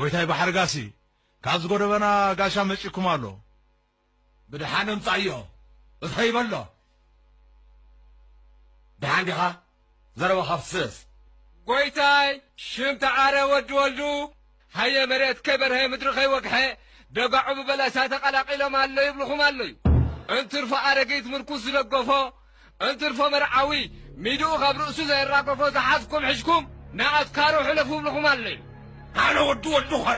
ጎይታይ ባሕሪ ጋሲ፣ ካብዚ ጎደበና ጋሻ መጺእኩም ኣሎ። ብድሓን እምጻዮ፣ እተይ በሎ። ደሓን ዲኻ? ዘረባኻ ፍስስ። ጎይታይ፣ ሽም ተዓረ ወዲ ወልዱ፣ ሃየ መሬት ከይበርሀ ምድሪ ከይወግሐ፣ ደጋዑ ብበለሳ ተቐላቒሎም ኣሎ ይብልኹም ኣለዩ። እንትርፎ ኣረጊት ምርኩስ ዝደገፎ፣ እንትርፎ መርዓዊ ሚድኡ ካብ ርእሱ ዘየራገፎ ዝሓዝኩም ሕዝኩም ንኣትካሮ ሕለፉ ይብልኹም ኣለዩ። ኣነ ወዲ ወልዱ ኸ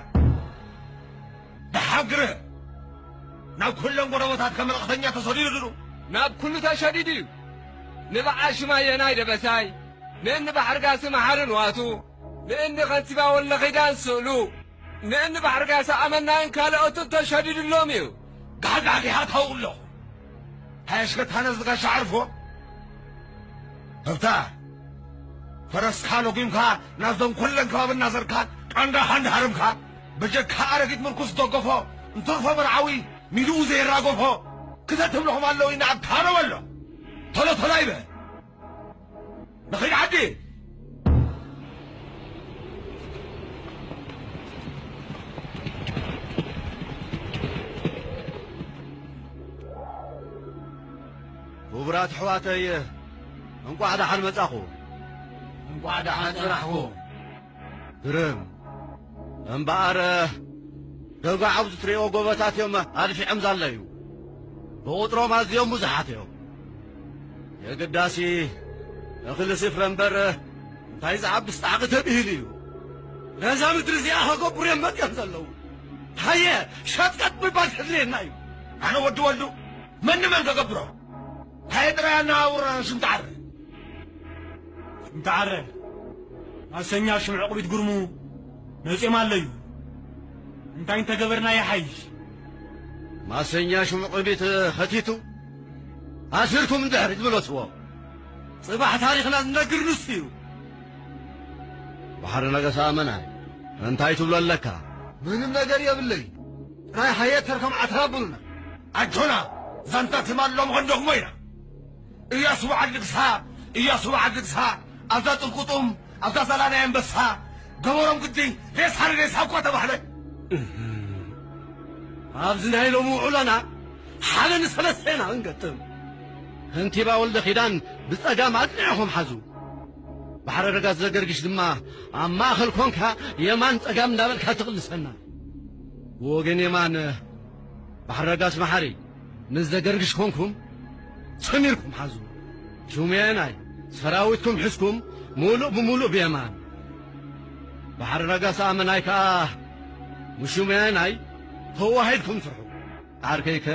ደሓግረ ናብ ኩለን ጎረበታት ከም መልእኽተኛ ተሰዲዱ ድሩ? ናብ ኩሉ ተሸዲዱ እዩ። ንበዓል ሽማየናይ ደበሳይ፣ ንእኒ ባሕርጋሲ መሓርን ዋቱ፣ ንእኒ ከንቲባ ወልደኺዳን ስእሉ፣ ንእኒ ባሕርጋሲ ኣመናይን ካልኦትን ተሸዲዱሎም እዩ። ጋሕጋሕ ዲኻ ተውሎ። ሃየሽ ከታነ ዝጋሻ ዓርፎ። ህብታ፣ ፈረስካ ሎጊምካ ናብዞም ኩለን ከባቢ እናዘርካ ቀንዳኻ እንዳሃረምካ፣ በጀካ ኣረጊት ምርኩስ ደገፎ፣ እንትርፎ መርዓዊ ሚድኡ ዘይራገፎ፣ ክተትብልኹም ኣለዉ ኢና ኣብ ካሮ በሎ። ቶሎ ቶሎ ይበል። ንኺድ ዓዲ። ክቡራት ኣሕዋተይ፣ እንቋዕ ደሓን መጻኹ። እንቋዕ ደሓን ጸናሕኩ። ግርም። እምበኣር፣ ደጋ ኣብዚ ትርእይዎ ጎቦታት እዮም ኣድፊዖም ዘለዩ። ብቑጥሮም ኣዝዮም ብዙሓት እዮም። የግዳሲ፣ እኽሊ ስፍረ እምበር፣ እንታይ ዝዓብስ ጣዕቂ ተብሂሉ እዩ። ነዛ ምድሪ እዚኣ ከገብሩ እዮም መጥዮም ዘለዉ። ሃየ፣ ሸጥቀጥ ምባል ከድልየና እዩ። ኣነ ወዲ ወልዱ፣ መን ንመን ከገብሮ? ሃየ ጥራይ ኣነባብሮና ንሽምጣዕረ። ሽምጣዕረ፣ ማሰኛ ሽምዕቑቢት ጉርሙ መጺኦም ኣለዩ። እንታይ እንተገበርና ይሓይሽ? ማሰኛ ሽምዕቑቢት ኸቲቱ ኣሲርኩም እንድሕር ዝምለስዎ፣ ጽባሕ ታሪኽና ዝነግር ንሱ እዩ። ባሕሪ ነገሳ ኣመናይ፣ እንታይ ትብሎ ኣለካ? ምንም ነገር የብለይ። ጥራይ ሃየ ተርከም ዓትራ ብሉና። ኣጆና፣ ዛንታ ትማል ሎም ኸንደግሞ ኢና። እያሱ በዓል ንግሳ፣ እያሱ በዓል ንግሳ፣ ኣብዛ ጥልቁጡም፣ ኣብዛ ዛላናይ ኣንበሳ፣ ገበሮም ግዲ፣ ሬሳ ንሬሳ እኳ ተባህለ። ኣብዚ ናይ ሎሚ ውዕሎና ሓደ ንሰለስተ ኢና ክንገጥም። ከንቲባ ወልደ ኪዳን ብጸጋም ኣጽኒዕኹም ሓዙ። ባሕረ ረጋስ ዘገርግሽ ድማ ኣብ ማእከል ኮንካ የማን ጸጋም እንዳበልካ ትቕልሰና። ብወገን የማን ባሕረ ረጋስ መሓሪ ምስ ዘገርግሽ ኮንኩም ሰሚርኩም ሓዙ። ሹመየናይ ሰራዊትኩም ሕዝኩም ምሉእ ብምሉእ ብየማን። ባሕረ ረጋስ ኣመናይ ከኣ ምስ ሹመየናይ ተዋሂድኩም ስርሑ። ዓርከይ ከ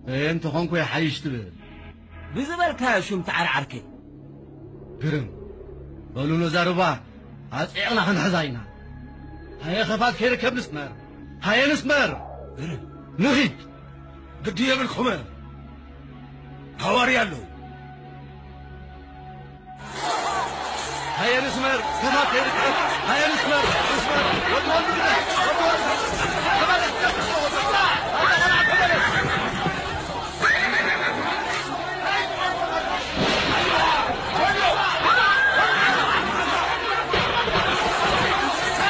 በየን ተኾንኩ ይሓይሽ ትብል? ብዝበልካዮ ሹም ተዓር ዓርከይ። ግርም። በሉ ነዛ ሩባ ኣጽዒቕና ክንሕዛ ኢና። ሃየ ኸፋት ከይርከብ ንስመር። ሃየ ንስመር። ግርም። ንኺድ። ግዲ የብልኩምን። ሃዋርያ ኣለዉ። ሃየ ንስመር፣ ከፋት ከይርከብ። ሃየ ንስመር፣ ንስመር። ወዲ ወልዱ ግዳ፣ ወዲ ወልዱ። ተመለስ፣ ተመለስ፣ ተመለስ።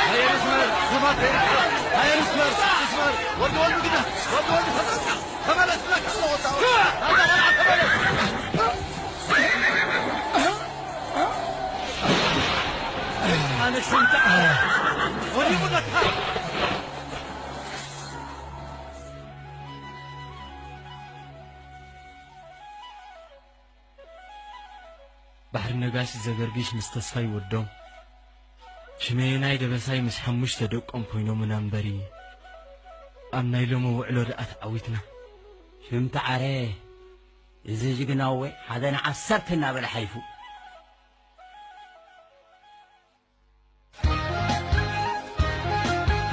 ሃየ ንስመር፣ ከፋት ከይርከብ። ሃየ ንስመር፣ ንስመር። ወዲ ወልዱ ግዳ፣ ወዲ ወልዱ ተመለስ። ተመለስ ብለካ ኣለኹ፣ ወዲ ወልዱ። ተመለስ። ኣነ ሽምጣ ወዲቑ ለካ። ባሕሪ ነጋሲ ዘገርግሽ ምስ ተስፋይ ወዶም፣ ሽመየናይ ደበሳይ ምስ ሓሙሽተ ደቆም ኮይኖምና እምበሪ፣ ኣብ ናይ ሎሚ ውዕሎ ደኣ ተዓዊትና። ሽምጣ ዓረ፣ እዚ ጅግናወ ሓደ ንዓሰርተ እናበለ ሓይፉ።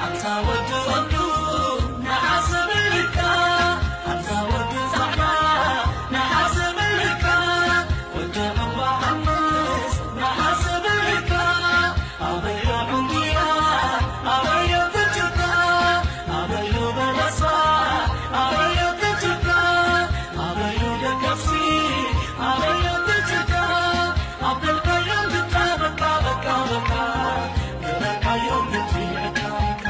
ኣታ ወዲ ወዱ ንዓሰብ ልካ፣ ኣታ ወዲ ጻዕዳ ንዓሰብ ልካ፣ ወዲ ዕምባ ሓሙስ ንዓሰብ ልካ፣ ኣበዮ ዕንጉያ፣ ኣበዮ ብርጭካ፣ ኣበዮ በለሳ፣ ኣበዮ ብርጭካ፣ ኣበዮ ደቀሲ፣ ኣበዮ ብርጭካ፣ ኣበልካዮም ብታ በቃ፣ በቃ፣ በቃ፣ በልካዮም ብትዕካ።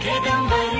ደገምበር